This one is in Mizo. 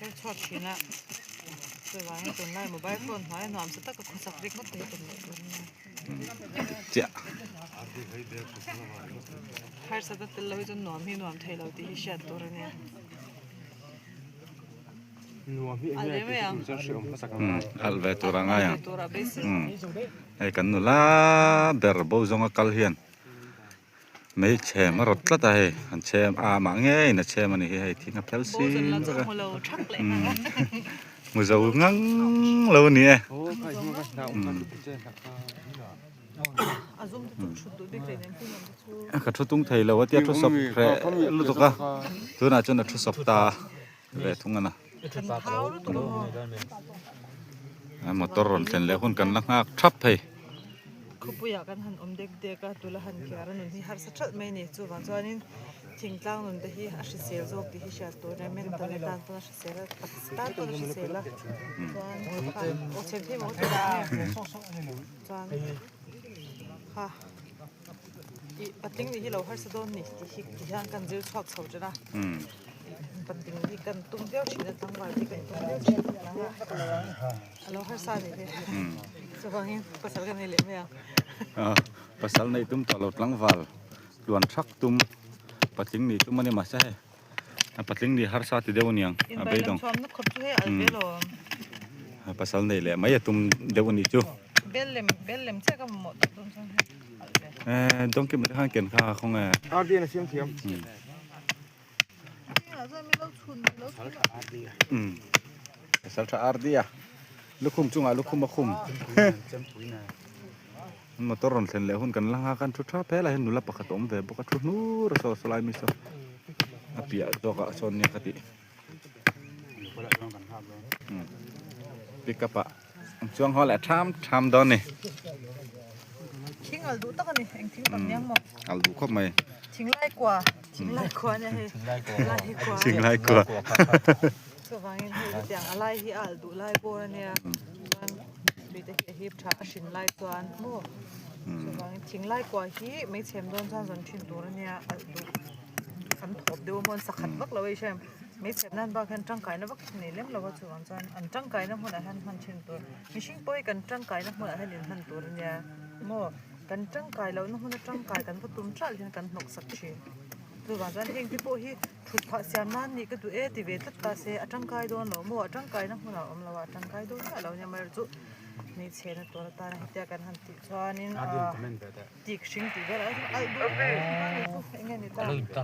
Her chhuak thin a, chuvangin tunlai mobile phone hnuaia nuamsa taka khawsak rik ngawt te hi tum loh tur a nia. Chiah. Harsatna tel lo hi chuan nuam hi nuam thei lo tih hi hriat tur a nia. Alh ve tur a ngai ang. Hei kan nula ber bo zawnga kal hian mei chhem a rawt tlat a hei an chhem a amah ngeiin a chhem a ni hi hei thing a phel sin vek a hmu zo ngang lo a ni e. Ka thu tung thei lo a tia thu sawp hreh lutuk a tunah chuan a thu sawp ta ve thung a na. Motor rawn thlen leh hun kan la nghak thap thei. Khawpuiah kan han awm dek dek a tula han kiar a nun hi harsa thalh mai a ni. Chuvang chuanin thingtlang nun te hi a hrisel zawk tih hi hriat tur a ni. Mental atan pawn a hrisel a, taksa tan pawn a hrisel a. Chuan aw chhem thei maw tih ang nge chuan kha ih patling nih hi lo harsa dawn ni tih hi ti hian kan zir chhuak chho ṭan a. Patling hi kan tum viau thin a tlangval hi kan tum viau thin a a lo harsa a nih hi chuvangin pasal ka nei leh mai ang. Pasal neih tum tawh lo tlangval tluan thak tum patling nih tum a ni mahse hei a patling nih harsa ti deuh a niang a beidawng Inbailam chhuamna khawp chu hei al ve lo pasal neih leh mai a tum deuh a nih chu. Bel lem bel lem chiah ka mamawh tak dawn chuan hei al ve. Dawngkim te khan ken kha khaw nge. Ardian a siam thiam. Pasal tha RD a lukhum chungah lukhum a khum motor rawn thlen leh hun kan la nghak a an thu tha phelh a hian nula pakhat a awm ve bawk a thu hnur a saw saw lai mi saw a piah zawk ah sawn nia ka tih pickup ah an chuang haw leh tham tham dawn a ni. Thing al duh tak a ni eng thing tak nia maw. Al duh khawp mai. Thinglai kua thinglai kua nia hei lai kua. Thinglai kua. Chuvangin hei hetiang a lai hi a al duh lai bawr a nia chuan tui te hi a hip tha a hrin lai chuan maw chuvangin thinglai kua hi meichhem dawn chuan zawn thin tur a nia al duh an thawp deuh a maw an sakhat vak lo a i hriat. Hmeichhe nan bak hian tangkaina vak nei lem lo a chuvang chuan an tangkaina hmunah hian hman thin tur mihring pawh hi kan tangkaina hmunah hian inhman tur a nia maw kan tangkai lohna hmuna tangkai kan va tum ṭalh hian kan hnawk sak thin chuvang chuan heng te pawh hi thut phah siam nan nih ka duh e ti ve tlat ta se a tangkai dawn lo maw a tangkaina hmunah a awm lo a a tangkai dawn chiah lo nia amaherawhchu hmeichhe na tur atana hetia kan han tih chuanin ah tik hring tih velah hian alh duh eng nge ni ta.